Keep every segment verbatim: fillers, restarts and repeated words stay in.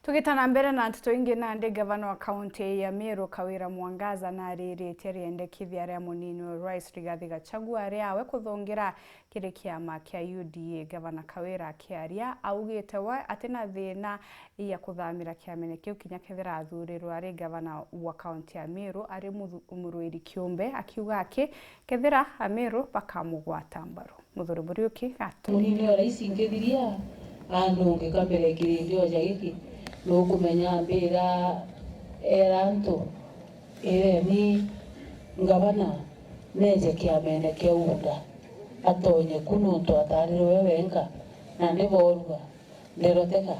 Tugita na mbere na nteto ingi, nandi ngavana wa kaunti ya Meru Kawira Mwangaza nariritie riendekithia ria munini wa rais Rigathi Gachagua riawe kuthongera kiri kiama kia U D A. Gavana Kawira akiaria augite we atina thina ya kuthamira kiamene kiu kinya kethira athurirwe ari gavana wa kaunti ya Meru ari muthu-, murwiri kiumbe, akiuga aki kethira Ameru bakamugwata mbaru. Muthuri Muriuki Gato. Munini wa rais nkithiria, andu ngika mbere kirindi o ja giki, nukumenya ambira era antu, ireni ngavana neje kiamene kia UDA, atonye ku nuntu atarirwe we wenka, na ni boorua nderoteka,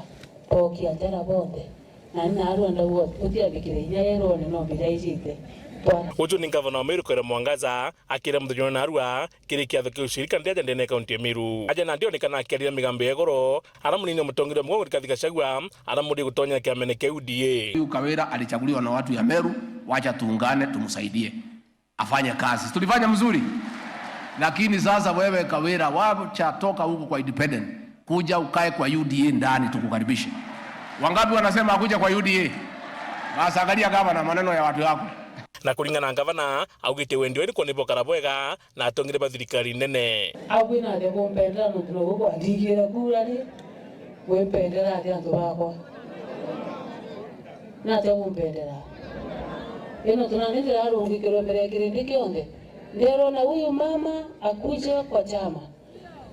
bookia njara bonthe, na ni naarua ndauga utiambikire inya erone no mbiraijite. Twana. Uju ni ngavana wa Meru Kawira Mwangaza akira muthenya wa narua kiri kiatho kia ushirika ndia ja ndene ya kaunti ya Meru. Aja nandi onekana akiarira migambo ya igoro, ara munini wa mutongeria mukuru Rigathi Gachagua ara muri gutonya kiamene kia U D A. Huyu Kawira alichaguliwa na watu ya Meru, wacha tuungane tumsaidie afanye kazi. Tulifanya mzuri. Lakini sasa wewe Kawira, wacha toka huko kwa independent, kuja ukae kwa U D A ndani tukukaribishe. Wangapi wanasema akuja kwa U D A? Basi angalia gavana, maneno ya watu yako. Na kuringana na ngavana, augite wendi we ni kwona ibokara bwega na atongire ba thirikari nene. Au kwina atia kumpendera nontu nobu kwandingire kura ri? Wimpendera atia antu bakwa? Natia kumpendera? Ino tunani ndirarungikirwe mbere ya kirindi kionthe. Nderwa na huyu mama akuje kwa chama.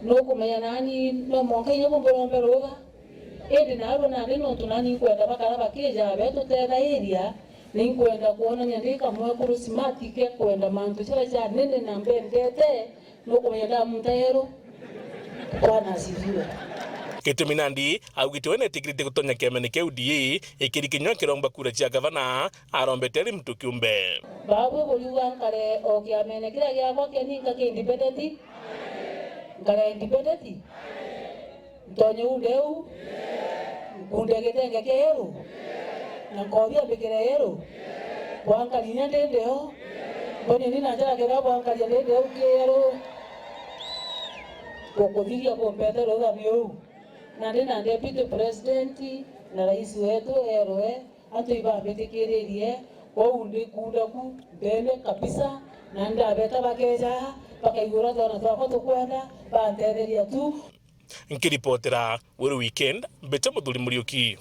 Nukumenya nani no mwanka inya bumbirombe ruga. Indi narua nandi nontu nani nkwenda bakara bakija betutethairia, ni nkwenda kwonania ndi kamwekuru smart ke kwenda mantu jaria janene na mbendete, nukumenya ndamunta yeru. Bwana asifiwe. Gitumi nandi augite we netikirite gutonya kiamene kia U D A ikiri kinywa kiromba kura cia gavana, arombete ari muntu kiumbe. Babu buriuga nkare o kiamene kiria giakwa kia ninka ki independent, nkare independent. Ntonye unde u, nkunde gitenge kia yeru, na nkoobia mbikire yeru, bwankari inya ndi ndeo, mbone ni na njara kethira bwankaria ndi ndeo ki yeru, gukuthiria kumpete ruthani uu. Nandi na deputy president na rais wetu erwe, antu ibaambitikiririe, kwou ndikunda ku ndene kabisa, na ndabeta bakeja, bakaigua uria twana twakwa tukwenda, bantetheria tu. Nkiripotera Weru Weekend, mbite Muthuri Muriuki.